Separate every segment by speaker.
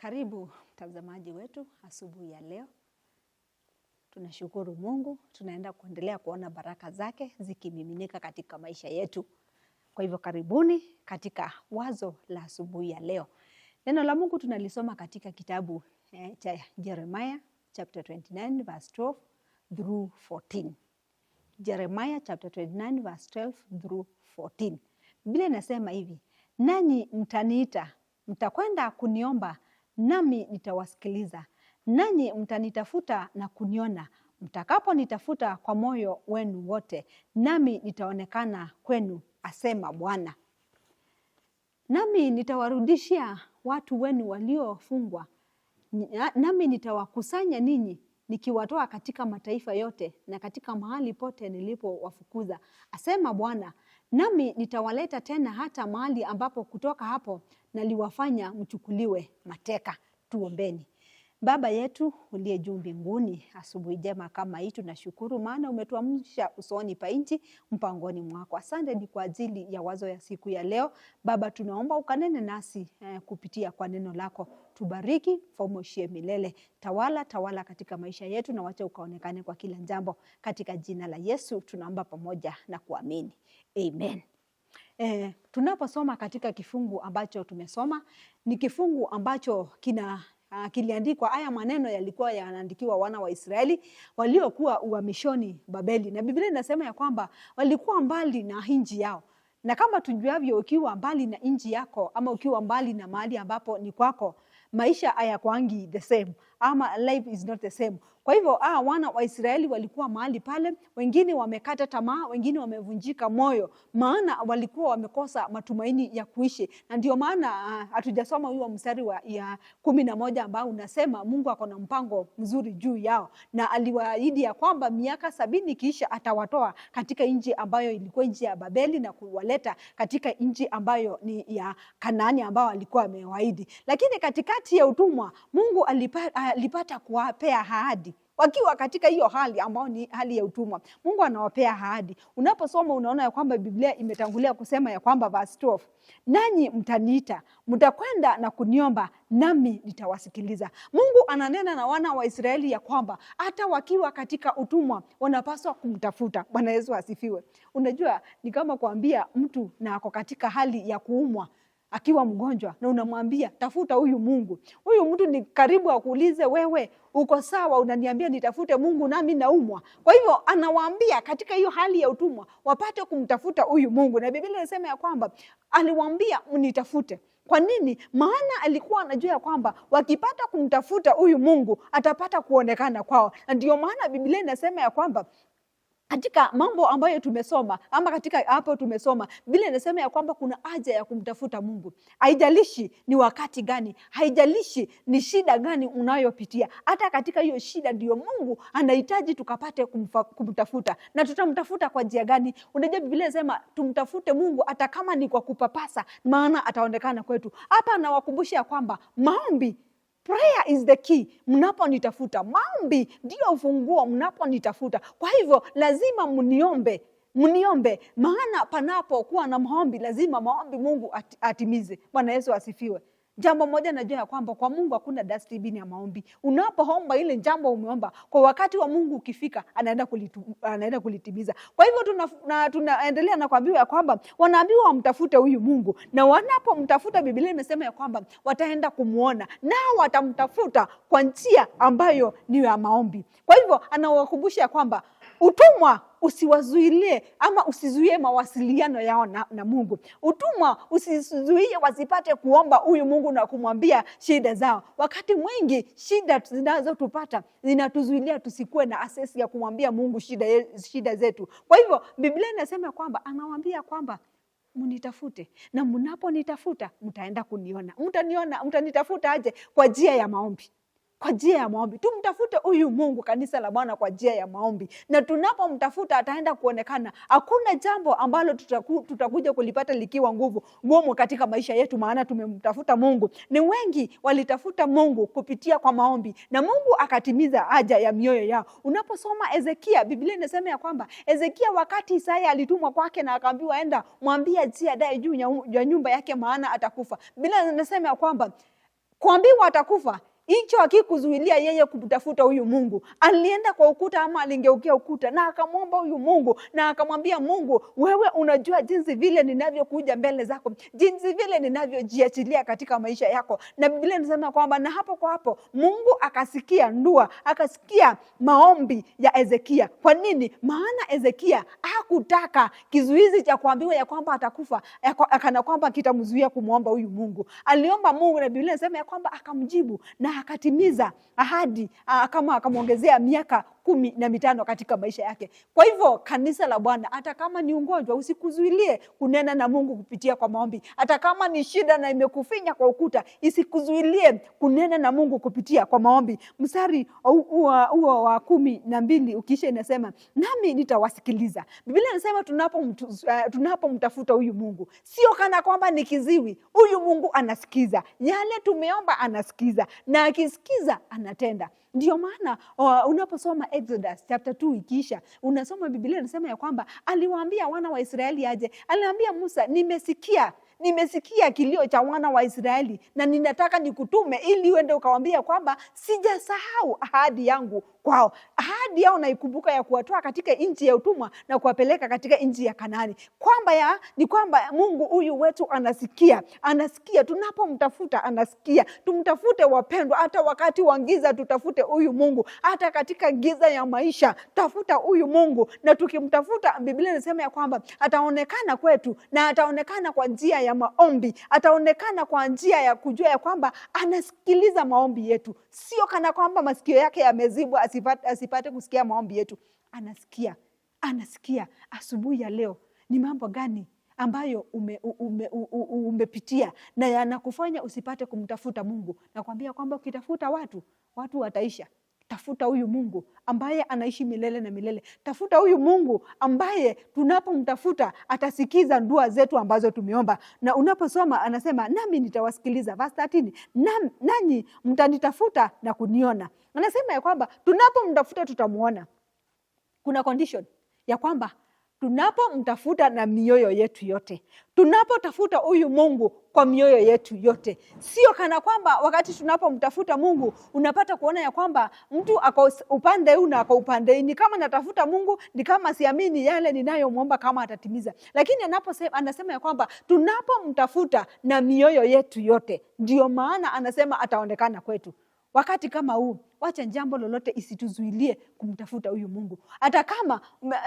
Speaker 1: Karibu mtazamaji wetu asubuhi ya leo. Tunashukuru Mungu, tunaenda kuendelea kuona baraka zake zikimiminika katika maisha yetu. Kwa hivyo karibuni katika wazo la asubuhi ya leo. Neno la Mungu tunalisoma katika kitabu cha Jeremiah chapter 29 verse 12 through 14. Jeremiah chapter 29 verse 12 through 14. Biblia inasema hivi: nanyi mtaniita, mtakwenda kuniomba, nami nitawasikiliza. Nanyi mtanitafuta na kuniona, mtakaponitafuta kwa moyo wenu wote, nami nitaonekana kwenu, asema Bwana. Nami nitawarudishia watu wenu waliofungwa, nami nitawakusanya ninyi nikiwatoa katika mataifa yote na katika mahali pote nilipowafukuza, asema Bwana. Nami nitawaleta tena hata mahali ambapo kutoka hapo naliwafanya mchukuliwe mateka. Tuombeni. Baba yetu uliye juu mbinguni, asubuhi njema kama hii tunashukuru, maana umetuamsha usoni pa nchi mpangoni mwako. Asante ni kwa ajili ya wazo ya siku ya leo. Baba, tunaomba ukanene nasi kupitia kwa neno lako. Tubariki, famoshie milele. Tawala, tawala katika maisha yetu na wacha ukaonekane kwa kila jambo. Katika jina la Yesu tunaomba pamoja na kuamini. Amen. Tunaposoma katika kifungu ambacho tumesoma ni kifungu ambacho kina kiliandikwa. Haya maneno yalikuwa yanaandikiwa wana wa Israeli waliokuwa uhamishoni Babeli, na Biblia inasema ya kwamba walikuwa mbali na nchi yao, na kama tujuavyo, ukiwa mbali na nchi yako ama ukiwa mbali na mahali ambapo ni kwako, maisha hayakwangi the same ama life is not the same. Kwa hivyo wana wa Israeli walikuwa mahali pale, wengine wamekata tamaa, wengine wamevunjika moyo, maana walikuwa wamekosa matumaini ya kuishi. Na ndio maana hatujasoma huo mstari wa ya 11 ambao unasema Mungu ako na mpango mzuri juu yao, na aliwaahidi ya kwamba miaka 70 kisha atawatoa katika nchi ambayo ilikuwa nchi ya Babeli na kuwaleta katika nchi ambayo ni ya Kanaani ambao alikuwa amewaahidi. Lakini katikati ya utumwa Mungu alipata kuwapea ahadi wakiwa katika hiyo hali ambayo ni hali ya utumwa. Mungu anawapea ahadi. Unaposoma unaona ya kwamba Biblia imetangulia kusema ya kwamba verse 12, nanyi mtaniita, mtakwenda na kuniomba, nami nitawasikiliza. Mungu ananena na wana wa Israeli ya kwamba hata wakiwa katika utumwa wanapaswa kumtafuta. Bwana Yesu asifiwe. Unajua ni kama kuambia mtu na ako katika hali ya kuumwa akiwa mgonjwa na unamwambia tafuta huyu Mungu. Huyu mtu ni karibu akuulize wewe uko sawa, unaniambia nitafute Mungu nami naumwa. Kwa hivyo anawaambia katika hiyo hali ya utumwa wapate kumtafuta huyu Mungu, na Biblia inasema ya kwamba aliwaambia mnitafute. Kwa nini? Maana alikuwa anajua ya kwamba wakipata kumtafuta huyu Mungu atapata kuonekana kwao, na ndio maana Biblia inasema ya kwamba katika mambo ambayo tumesoma ama katika hapo tumesoma, Biblia inasema ya kwamba kuna haja ya kumtafuta Mungu. Haijalishi ni wakati gani, haijalishi ni shida gani unayopitia, hata katika hiyo shida ndio Mungu anahitaji tukapate kumtafuta. Na tutamtafuta kwa njia gani? Unajua Biblia inasema tumtafute Mungu hata kama ni kwa kupapasa, maana ataonekana kwetu. Hapa anawakumbusha ya kwamba maombi, prayer is the key. Mnaponitafuta, maombi ndio ufunguo mnaponitafuta. Kwa hivyo lazima mniombe, mniombe, maana panapokuwa na maombi lazima maombi Mungu atimize. Bwana Yesu asifiwe. Jambo moja najua ya kwamba kwa Mungu hakuna dustbin ya maombi. Unapoomba ile jambo umeomba, kwa wakati wa Mungu ukifika, anaenda kulitimiza. Kwa hivyo tunaendelea na kuambiwa ya kwamba wanaambiwa wamtafute huyu Mungu, na wanapomtafuta Biblia imesema ya kwamba wataenda kumuona, nao watamtafuta kwa njia ambayo ni ya maombi. Kwa hivyo anawakumbusha ya kwamba utumwa usiwazuilie ama usizuie mawasiliano yao na Mungu. Utumwa usizuie wasipate kuomba huyu Mungu na kumwambia shida zao. Wakati mwingi shida zinazotupata zinatuzuilia tusikuwe na access ya kumwambia Mungu shida zetu. Kwa hivyo Biblia inasema kwamba anawaambia kwamba mnitafute, na mnaponitafuta mtaenda kuniona. Mtaniona, mtanitafuta aje? Kwa njia ya maombi. Kwa njia ya maombi tumtafute huyu Mungu, kanisa la Bwana, kwa njia ya maombi, na tunapomtafuta ataenda kuonekana. Hakuna jambo ambalo tutakuja kulipata likiwa ngumu katika maisha yetu, maana tumemtafuta Mungu. Ni wengi walitafuta Mungu kupitia kwa maombi, na Mungu akatimiza haja ya mioyo yao. Unaposoma Ezekia, Biblia inasema ya kwamba Ezekia wakati Isaya alitumwa kwake na akaambiwa enda mwambie ajiandae juu ya nyumba yake, maana atakufa. Biblia inasema ya kwamba Kuambiwa atakufa hicho hakikuzuilia yeye kumtafuta huyu Mungu. Alienda kwa ukuta ama alingeukia ukuta na akamwomba huyu Mungu na akamwambia Mungu, wewe unajua jinsi vile ninavyokuja mbele zako, jinsi vile ninavyojiachilia katika maisha yako. Na Biblia inasema kwamba na hapo kwa hapo Mungu akasikia ndua, akasikia maombi ya Ezekia. Kwa nini? Maana Ezekia hakutaka kizuizi cha kuambiwa ya kwamba atakufa kana kwamba kitamzuia kumwomba huyu Mungu. Aliomba Mungu na Biblia inasema ya kwamba akamjibu na akatimiza ahadi, kama akamwongezea miaka 15 katika maisha yake. Kwa hivyo kanisa la Bwana, hata kama ni ugonjwa usikuzuilie kunena na Mungu kupitia kwa maombi. Hata kama ni shida na imekufinya kwa ukuta, isikuzuilie kunena na Mungu kupitia kwa maombi. Mstari huo wa 12 ukiisha inasema, nami nitawasikiliza. Biblia inasema tunapomtafuta huyu Mungu, sio kana kwamba ni kiziwi. Huyu Mungu anasikiza yale tumeomba, anasikiza, na akisikiza anatenda. Ndio maana unaposoma Exodus chapter 2 ikiisha, unasoma Biblia inasema ya kwamba aliwaambia wana wa Israeli aje, aliambia Musa, nimesikia kilio cha wana wa Israeli na ninataka nikutume ili uende ukawaambia kwamba sijasahau ahadi yangu kwao. Ahadi yao naikumbuka ya kuwatoa katika nchi ya utumwa na kuwapeleka katika nchi ya Kanaani. Kwamba ni kwamba Mungu huyu wetu anasikia, anasikia tunapomtafuta, anasikia. Tumtafute wapendwa, hata wakati wa giza tutafute huyu Mungu, hata katika giza ya maisha tafuta huyu Mungu, na tukimtafuta, Biblia inasema ya kwamba ataonekana kwetu, na ataonekana kwa njia ya maombi, ataonekana kwa njia ya kujua ya kwamba anasikiliza maombi yetu, sio kana kwamba masikio yake yamezibwa asipate kusikia maombi yetu. Anasikia, anasikia. Asubuhi ya leo ni mambo gani ambayo umepitia na yanakufanya usipate kumtafuta Mungu? Nakwambia kwamba ukitafuta watu, watu wataisha. Tafuta huyu Mungu ambaye anaishi milele na milele. Tafuta huyu Mungu ambaye tunapomtafuta atasikiza dua zetu ambazo tumeomba. Na unaposoma anasema, nami nitawasikiliza. Verse 13, nanyi mtanitafuta na kuniona. Anasema ya kwamba tunapomtafuta tutamuona. Kuna condition ya kwamba tunapomtafuta na mioyo yetu yote, tunapotafuta huyu Mungu kwa mioyo yetu yote, sio kana kwamba wakati tunapomtafuta Mungu unapata kuona ya kwamba mtu ako upande huu na ako upande hii, ni kama natafuta Mungu, ni kama siamini yale ninayomwomba kama atatimiza. Lakini anasema ya kwamba tunapomtafuta na mioyo yetu yote, ndio maana anasema ataonekana kwetu. Wakati kama huu, wacha jambo lolote isituzuilie kumtafuta huyu Mungu. Hata kama,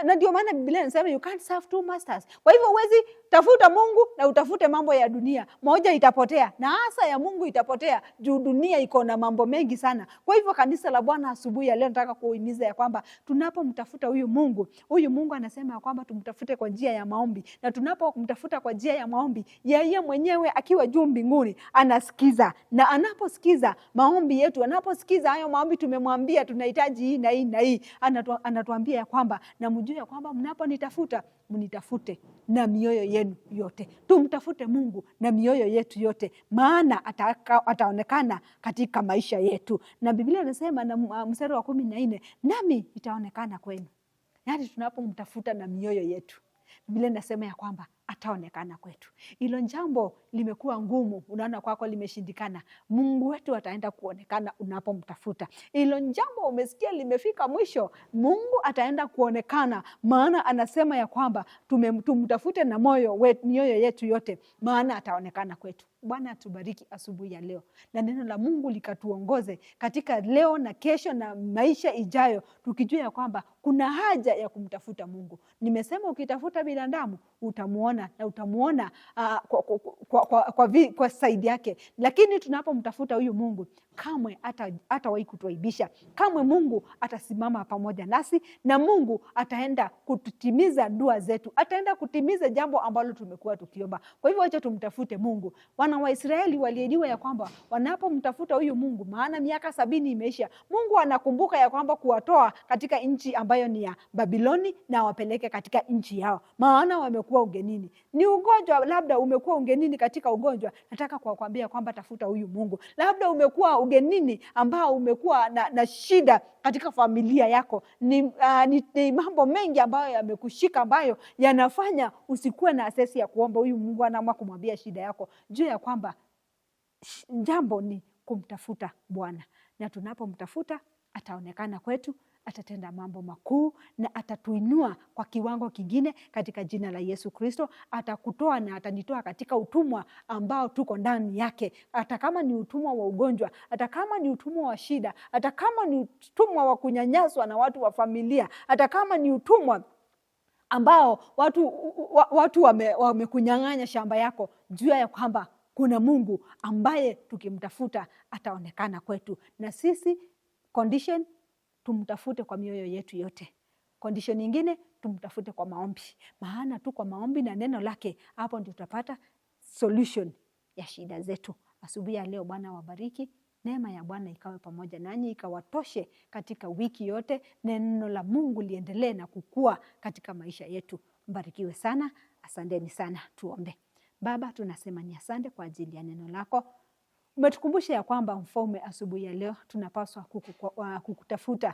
Speaker 1: na ndio maana Biblia inasema you can't serve two masters. Kwa hivyo huwezi tafuta Mungu na utafute mambo ya dunia. Moja itapotea na hasa ya Mungu itapotea juu dunia iko na mambo mengi sana. Kwa hivyo kanisa la Bwana, asubuhi ya leo nataka kuhimiza ya kwamba tunapomtafuta huyu Mungu, huyu Mungu anasema ya kwamba tumtafute kwa njia ya maombi, na tunapomtafuta kwa njia ya maombi, yeye mwenyewe akiwa juu mbinguni anasikiza, na anaposikiza maombi yetu, anaposikiza hayo maombi tumemwambia tunahitaji hii na hii na hii, anatuambia ya kwamba na mjue ya kwamba mnaponitafuta mnitafute na mioyo yenu yote. Tumtafute Mungu na mioyo yetu yote, maana ataonekana katika maisha yetu. Na Biblia inasema na mstari wa 14, nami itaonekana kwenu. Yaani tunapomtafuta na mioyo yetu, Biblia inasema ya kwamba ataonekana kwetu. Hilo jambo limekuwa ngumu, unaona kwako limeshindikana, Mungu wetu ataenda kuonekana unapomtafuta. Hilo jambo umesikia limefika mwisho, Mungu ataenda kuonekana, maana anasema ya kwamba tumtafute na mioyo yetu yote, maana ataonekana kwetu. Bwana atubariki asubuhi ya leo, na neno la Mungu likatuongoze katika leo na kesho na maisha ijayo, tukijua ya kwamba kuna haja ya kumtafuta Mungu. Nimesema ukitafuta binadamu utamuona, na utamuona kwa saidi yake, lakini tunapomtafuta huyu Mungu kamwe hatawahi kutuaibisha. Kamwe Mungu atasimama pamoja nasi, na Mungu ataenda kutimiza dua zetu, ataenda kutimiza jambo ambalo tumekuwa tukiomba. Kwa hivyo acha tumtafute Mungu. Wana wa Israeli waliahidiwa ya kwamba wanapomtafuta huyu Mungu, maana miaka 70 imeisha, Mungu anakumbuka ya kwamba kuwatoa katika nchi ambayo ni ya Babiloni na wapeleke katika nchi yao, maana wamekuwa ugenini. Ni ugonjwa, labda umekuwa ugenini katika ugonjwa, nataka kuwakwambia kwamba tafuta huyu Mungu. Labda umekuwa ugenini ambao umekuwa na shida katika familia yako, ni mambo mengi ambayo yamekushika, ambayo yanafanya usikuwe na asesi ya kuomba huyu Mungu. Anaamua kumwambia shida yako, juu ya kwamba jambo ni kumtafuta Bwana, na tunapomtafuta ataonekana kwetu, atatenda mambo makuu na atatuinua kwa kiwango kingine katika jina la Yesu Kristo. Atakutoa na atanitoa katika utumwa ambao tuko ndani yake, hata kama ni utumwa wa ugonjwa, hata kama ni utumwa wa shida, hata kama ni utumwa wa kunyanyaswa na watu wa familia, hata kama ni utumwa ambao watu wamekunyang'anya shamba yako, jua ya kwamba kuna Mungu ambaye tukimtafuta ataonekana kwetu. Na sisi condition, tumtafute kwa mioyo yetu yote. Condition nyingine, tumtafute kwa maombi, maana tu kwa maombi na neno lake, hapo ndio tutapata solution ya shida zetu. Asubuhi ya leo, Bwana wabariki. Neema ya Bwana ikawe pamoja nanyi, ikawatoshe katika wiki yote. Neno la Mungu liendelee na kukua katika maisha yetu. Mbarikiwe sana, asanteni sana. Tuombe. Baba, tunasema ni asante kwa ajili ya neno lako. Umetukumbusha ya kwamba Mfalme, asubuhi ya leo tunapaswa kukutafuta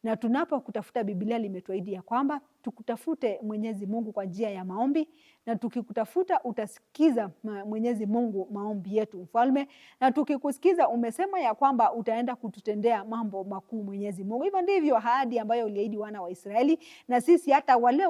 Speaker 1: na tunapokutafuta, Biblia limetuahidi ya kwamba tukutafute Mwenyezi Mungu kwa njia ya maombi, na tukikutafuta utasikiza Mwenyezi Mungu maombi yetu Mfalme, na tukikusikiza umesema ya kwamba utaenda kututendea mambo makuu Mwenyezi Mungu. Hivyo ndivyo ahadi ambayo uliahidi wana wa Israeli, na sisi hata wale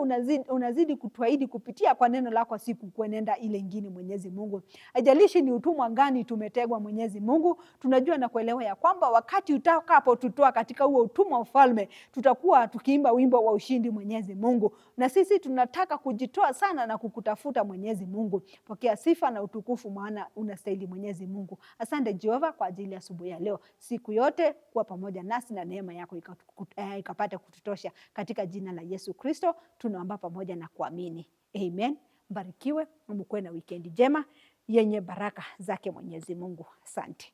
Speaker 1: unazidi kutuahidi kupitia kwa neno lako siku kuenenda ile ingine Mwenyezi Mungu. Haijalishi ni utumwa gani tumetegwa Mwenyezi Mungu, tunajua na kuelewa ya kwamba wakati utakapotutoa katika huo utumwa Mfalme, tutakuwa tukiimba wimbo wa ushindi Mwenyezi Mungu. Na sisi tunataka kujitoa sana na kukutafuta Mwenyezi Mungu. Pokea sifa na utukufu, maana unastahili Mwenyezi Mungu. Asante Jehova kwa ajili ya asubuhi ya leo, siku yote kuwa pamoja nasi na neema yako ikapate kututosha katika jina la Yesu Kristo tunaomba pamoja na kuamini, amen. Mbarikiwe, mkuwe na wikendi njema yenye baraka zake Mwenyezi Mungu. Asante.